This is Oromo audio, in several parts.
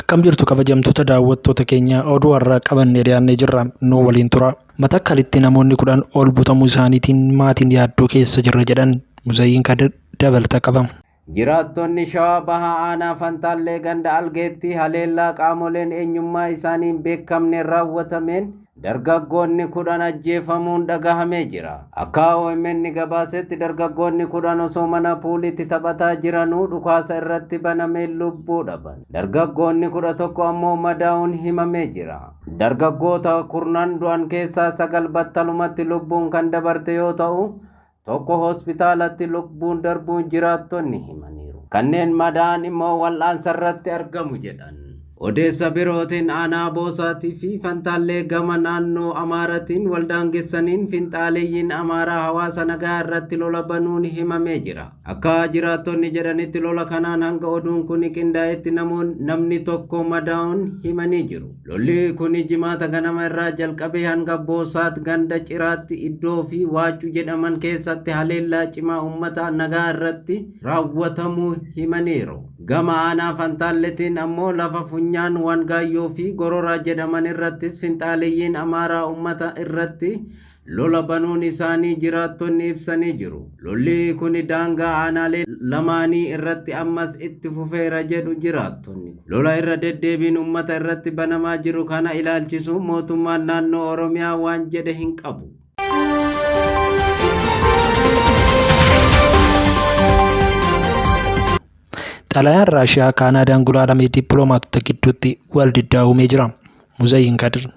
Akkam jirtu kabajamtoota daawwattoota keenya, oduu har'aa qabannee dhiyaannee jirra, nu waliin tura. Matakkalitti namoonni 10 ol butamuu isaaniitiin maatiin yaaddoo keessa jirra jedhan. Muzayyiin Kadir dabalata qaba. Jiraattonni Shawaa Bahaa Aanaa Fantaallee ganda Algeetti haleellaa qaamoleen eenyummaa isaanii hin beekamneen raawwatameen dargaggoonni 10 ajjeefamuun dhagahamee jira. Akka OMN gabaasetti dargaggoonni 10 osoo mana puuliitti taphataa jiranuu dhukaasa irratti banameen lubbuu dhaban. Dargaggoonni 11 ammoo madaa'uun himamee jira. Dargaggoota kurnan du'an keessaa 9 battalumatti lubbuun kan dabarte yoo ta'u, tokko hospitaalatti lubbuun darbuun jiraattonni himaniiru. Kanneen madaa'an immoo wal'aansa irratti argamu jedhan. Odeessa birootiin aanaa Boosaatii fi Fantaallee gama naannoo Amaaratiin waldaangessaniin finxaaleyyiin Amaaraa hawaasa nagaa irratti lola banuun himamee jira. Akka jiraattonni jedhanitti lola kanaan hanga oduun kuni qindaa'etti namni tokko madaa'uun himanii jiru. Lolli kuni Jimaata ganama irraa jalqabee hanga Boosaat ganda Ciraatti iddoo fi Waaccu jedhaman keessatti haleellaa cimaa uummata nagaa irratti raawwatamuu himaniiru. Gama aanaa Fantaalletiin ammoo lafa Funyaan, Wangaayyoo fi Gororaa jedhaman irrattis finxaaleyyiin Amaaraa uummata irratti lola banuun isaanii jiraattonni ibsanii jiru. Lolli kuni daangaa aanaalee lamaanii irratti ammas itti fufeera jedhu jiraattonni. Lola irra deddeebiin uummata irratti banamaa jiru kana ilaalchisuun mootummaan naannoo Oromiyaa waan jedhe hin qabu. Xalayaan Raashiyaa Kaanaadaan gulaalame dippiloomaatota gidduutti wal diddaa uumee jira. Muzayyin Kadir.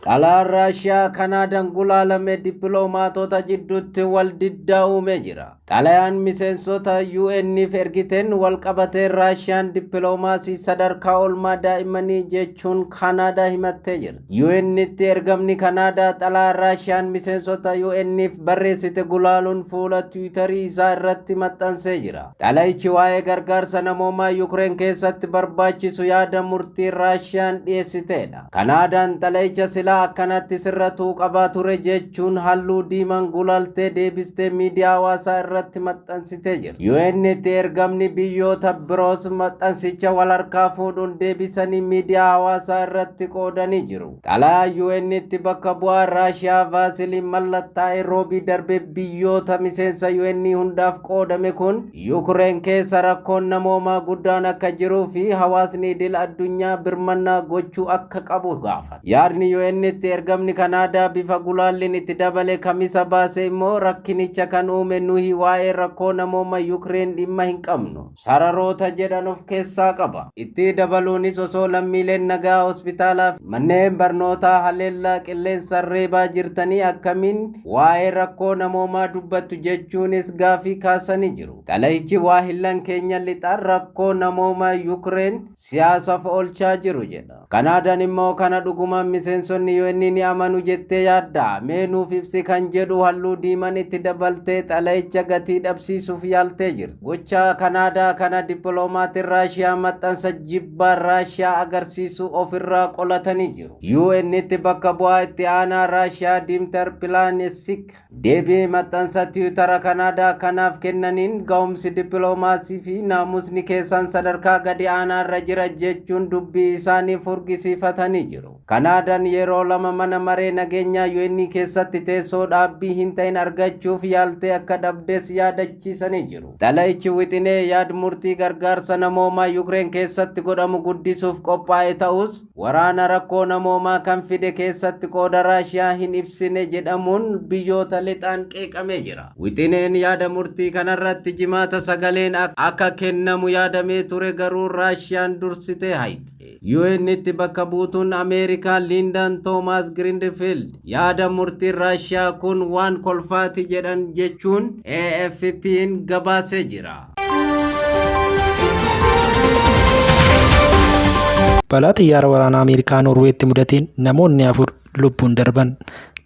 Xalayaan Raashiyaa Kanaadaan gulaalame dippiloomaatota jidduutti wal diddaa uumee jira. Xalayaan miseensota UN'f ergiteen wal qabatee Raashiyaan dippiloomaasii sadarkaa oolmaa daa'immanii jechuun Kanaadaa himattee jirti. UN'tti ergamni Kanaadaa xalayaa Raashiyaan miseensota UN'f barreessite gulaaluun fuula Tiwiitarii isaa irratti maxxansee jira. Xalayichi waa'ee gargaarsa namoomaa Yukireen keessatti barbaachisu yaada murtii Raashiyaan dhiyeessiteedha. Kanaadaan xalayicha silaa akkanatti sirratuu qabaa ture jechuun halluu diimaan gulaaltee deebistee miidiyaa hawaasaa irratti maxxansitee jirti. UN'tti ergamni biyyoota biroos maxxansicha wal harkaa fuudhuun deebisanii miidiyaa hawaasaa irratti qoodanii jiru. Xalayaa UN'tti bakka bu'aa Raashiyaa Vaasiliin mallattaa'ee roobii darbe biyyoota miseensa UN hundaaf qoodame kun Yukureen keessa rakkoon namoomaa guddaan akka jiruu fi hawaasni idil addunyaa birmannaa gochuu akka qabu gaafata. Yaadni UN'tti ergamni Kanaadaa bifa gulaalliin itti dabale Kamisa baase immoo rakkinicha kan uume nuhi waa'ee rakkoo namooma Yukureen dhimma hin qabnu. Sararoota jedhan of keessaa qaba. Itti dabaluunis osoo lammiileen nagaa hospitaalaa fi manneen barnootaa haleellaa qilleensaan reebaa jirtanii akkamiin waa'ee rakkoo namoomaa dubbattu jechuunis gaafii kaasanii jiru. Xalayichi waahillan keenya lixaan rakkoo namoomaa Yukireen siyaasaaf oolchaa jiru jedha. Kanaadaan immoo kana dhugumaan miseensonni UN ni amanu jettee yaaddaa? Mee nuuf ibsi kan jedhu halluu diimaan itti dabaltee xalayicha gatii dhabsiisuuf yaaltee jirti. Gocha Kanaadaa kana dippiloomatiin Raashiyaa maxxansa jibbaa Raashiyaa agarsiisu ofirraa qolatanii jiru. UN'tti bakka bu'aa itti aanaa Raashiyaa Diimtar Pilaanesik deebii maxxansa Tiwutara Kanaadaa kanaaf kennaniin ga'umsi dippiloomaasii fi naamusni keessan sadarkaa gadi aanaarra jira jechuun dubbii isaanii furgisiifatanii jiru. Kanaadaan yeroo lama mana maree nageenyaa UN keessatti teessoo dhaabbii hin ta'in argachuuf yaaltee akka dhabdes yaadachiisanii jiru. Xalayichi wixinee yaad murtii gargaarsa namoomaa Yukireen keessatti godhamu guddisuuf qophaa'e ta'us, waraana rakkoo namoomaa kan fide keessatti qooda Raashiyaa hin ibsine jedhamuun biyyoota lixaan qeeqamee jira. Wixineen yaada murtii kanarratti Jimaata sagaleen akka kennamu yaadamee ture garuu Raashiyaan dursitee hayxe. UN'tti bakka buutuun Ameerikaa Liindaan Toomaas Giriinfiild yaada murtiin Raashiyaa kun waan kolfaati jedhan jechuun AFP'n gabaasee jira. Balaa xiyyaara waraanaa Ameerikaa Noorweetti mudateen namoonni 4 lubbuun darban.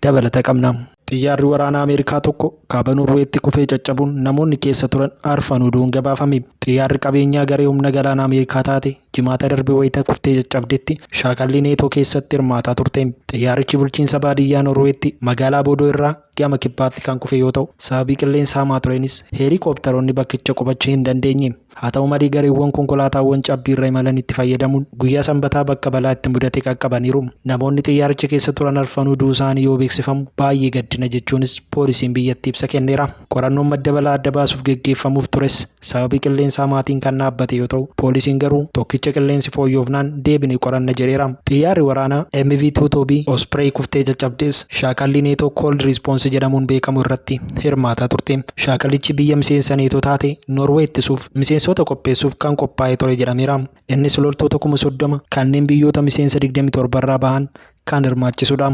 Dabalata qabna. Xiyyaarri waraanaa Ameerikaa tokko kaaba Noorweetti kufee caccabuun namoonni keessa turan arfanuu du'uun gabaafame. Xiyyaarri qabeenyaa garee humna galaanaa Ameerikaa taate Jimaata darbe wayita kuftee caccabdetti shaakallii Neetoo keessatti hirmaataa turte. Xiyyaarichi bulchiinsa baadiyyaa Noorweetti magaalaa Boodoo irraa gama kibbaatti kan kufe yoo ta'u, sababii qilleensa hamaa tureenis heelikooptaroonni bakkicha qubachuu hin dandeenye. Haa ta'u malee gareewwan konkolaataawwan cabbiirra imalan itti fayyadamuun guyyaa Sanbataa bakka balaa itti mudate qaqqabaniiru. Namoonni xiyyaaricha keessa turan arfanuu du'uu isaanii yoo beeksifamu baay'ee gaddina jechuunis poolisiin biyyattii ibsa kenneera. Qorannoon madda balaa adda baasuuf geggeeffamuuf tures sababii qilleensa hamaatiin kan dhaabbate yoo ta'u, poolisiin garuu tokkicha qilleensi fooyyofnaan deebinee qoranna jedheera. Xiyyaarri waraanaa MV-22B Osprey kuftee caccabdes shaakallii Neetoo Cold Response jedhamuun beekamu irratti hirmaataa turte. Shaakalichi biyya miseensa Neetoo taate Noorwee ittisuuf miseensota qopheessuuf kan qophaa'ee ture jedhameera. Innis loltoota 30,000 kanneen biyyoota miseensa 27 irraa bahan kan hirmaachisudha.